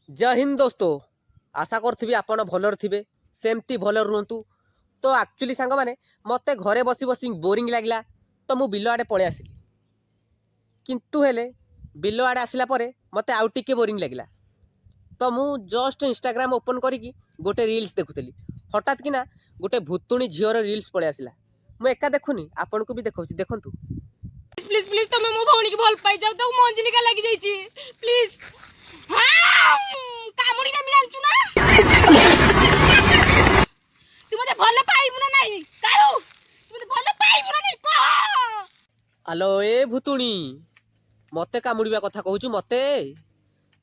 ଜୟ ହିନ୍ଦ ଦୋସ୍ତ। ଆଶା କରୁଥିବି ଆପଣ ଭଲରେ ଥିବେ, ସେମିତି ଭଲରେ ରୁହନ୍ତୁ। ତ ଆକ୍ଚୁଆଲି ସାଙ୍ଗମାନେ, ମୋତେ ଘରେ ବସି ବସି ବୋରିଂ ଲାଗିଲା, ତ ମୁଁ ବିଲ ଆଡ଼େ ପଳେଇ ଆସିଲି। କିନ୍ତୁ ହେଲେ ବିଲ ଆଡ଼େ ଆସିଲା ପରେ ମୋତେ ଆଉ ଟିକେ ବୋରିଂ ଲାଗିଲା। ତ ମୁଁ ଜଷ୍ଟ ଇନଷ୍ଟାଗ୍ରାମ ଓପନ୍ କରିକି ଗୋଟେ ରିଲ୍ସ ଦେଖୁଥିଲି, ହଠାତ୍ କିନା ଗୋଟେ ଭୂତୁଣୀ ଝିଅର ରିଲ୍ସ ପଳେଇ ଆସିଲା। ମୁଁ ଏକା ଦେଖୁନି, ଆପଣଙ୍କୁ ବି ଦେଖାଉଛି, ଦେଖନ୍ତୁ। ପ୍ଲିଜ ପ୍ଲିଜ, ତମେ ମୋ ଭଉଣୀକି ଭଲ ପାଇଯାଅ। ତାକୁ ମଞ୍ଜୁଲିକା ଲାଗି ଯାଇଛି। ପ୍ଲିଜ, କାମୁଡି ନେମି, ଜାଣିଛୁ ନା? ତୁ ମତେ ଭଲ ପାଇବୁ ନା ନାହିଁ କାଳୁ? ତୁ ମତେ ଭଲ ପାଇବୁ ନା ନାହିଁ କହ। ଆଲୋ ଏ ଭୂତୁଣୀ, ମତେ କାମୁଡ଼ିବା କଥା କହୁଛୁ ମତେ?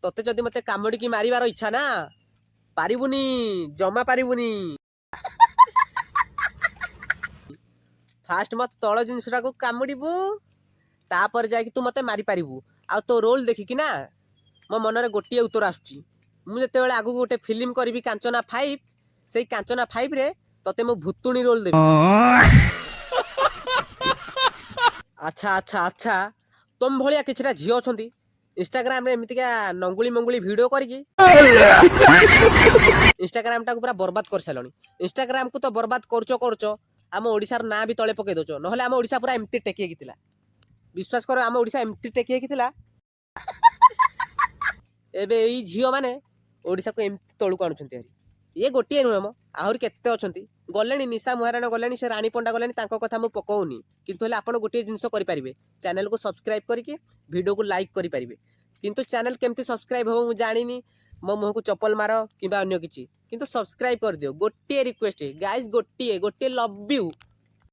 ତତେ ଯଦି ମତେ କାମୁଡ଼ିକି ମାରିବାର ଇଚ୍ଛା ନା, ପାରିବୁନି, ଜମା ପାରିବୁନି। ଫାଷ୍ଟ ମୋ ତଳ ଜିନିଷଟାକୁ କାମୁଡ଼ିବୁ, ତାପରେ ଯାଇକି ତୁ ମତେ ମାରିପାରିବୁ। ଆଉ ତୋ ରୋଲ ଦେଖିକି ନା ମୋ ମନରେ ଗୋଟିଏ ଉତ୍ତର ଆସୁଛି। ମୁଁ ଯେତେବେଳେ ଆଗକୁ ଗୋଟେ ଫିଲ୍ମ କରିବି କାଞ୍ଚନା 5, ସେଇ କାଞ୍ଚନା 5ରେ ତତେ ମୁଁ ଭୂତୁଣୀ ରୋଲ ଦେବି। ଆଚ୍ଛା ଆଚ୍ଛା ଆଚ୍ଛା, ତମ ଭଳିଆ କିଛିଟା ଝିଅ ଅଛନ୍ତି, ଇନଷ୍ଟାଗ୍ରାମରେ ଏମିତିକା ନଙ୍ଗୁଳି ମଙ୍ଗୁଳି ଭିଡ଼ିଓ କରିକି ଇନଷ୍ଟାଗ୍ରାମଟାକୁ ପୁରା ବର୍ବାଦ କରିସାରିଲଣି। ଇନଷ୍ଟାଗ୍ରାମକୁ ତ ବର୍ବାଦ କରୁଛ କରୁଛ, ଆମ ଓଡ଼ିଶାର ନାଁ ବି ତଳେ ପକେଇ ଦଉଛ। ନହେଲେ ଆମ ଓଡ଼ିଶା ପୁରା ଏମିତି ଟେକି ହେଇକି ଥିଲା। ବିଶ୍ୱାସ କର, ଆମ ଓଡ଼ିଶା ଏମିତି ଟେକି ହେଇକି ଥିଲା। ଏବେ ଏଇ ଝିଅମାନେ ଓଡ଼ିଶାକୁ ଏମିତି ତଳକୁ ଆଣୁଛନ୍ତି ଭାରି। ଇଏ ଗୋଟିଏ ନୁହେଁ ମ, ଆହୁରି କେତେ ଅଛନ୍ତି ଗଲେଣି। ନିଶା ମହାରାଣା ଗଲେଣି, ସେ ରାଣୀ ପଣ୍ଡା ଗଲେଣି, ତାଙ୍କ କଥା ମୁଁ ପକଉନି। କିନ୍ତୁ ହେଲେ ଆପଣ ଗୋଟିଏ ଜିନିଷ କରିପାରିବେ, ଚ୍ୟାନେଲକୁ ସବସ୍କ୍ରାଇବ୍ କରିକି ଭିଡ଼ିଓକୁ ଲାଇକ୍ କରିପାରିବେ। କିନ୍ତୁ ଚ୍ୟାନେଲ କେମିତି ସବସ୍କ୍ରାଇବ୍ ହେବ ମୁଁ ଜାଣିନି। ମୋ ମୁହଁକୁ ଚପଲ ମାର କିମ୍ବା ଅନ୍ୟ କିଛି, କିନ୍ତୁ ସବସ୍କ୍ରାଇବ୍ କରିଦିଅ। ଗୋଟିଏ ରିକ୍ୱେଷ୍ଟ ଗାଇସ୍, ଗୋଟିଏ ଗୋଟିଏ, ଲଭ୍ you.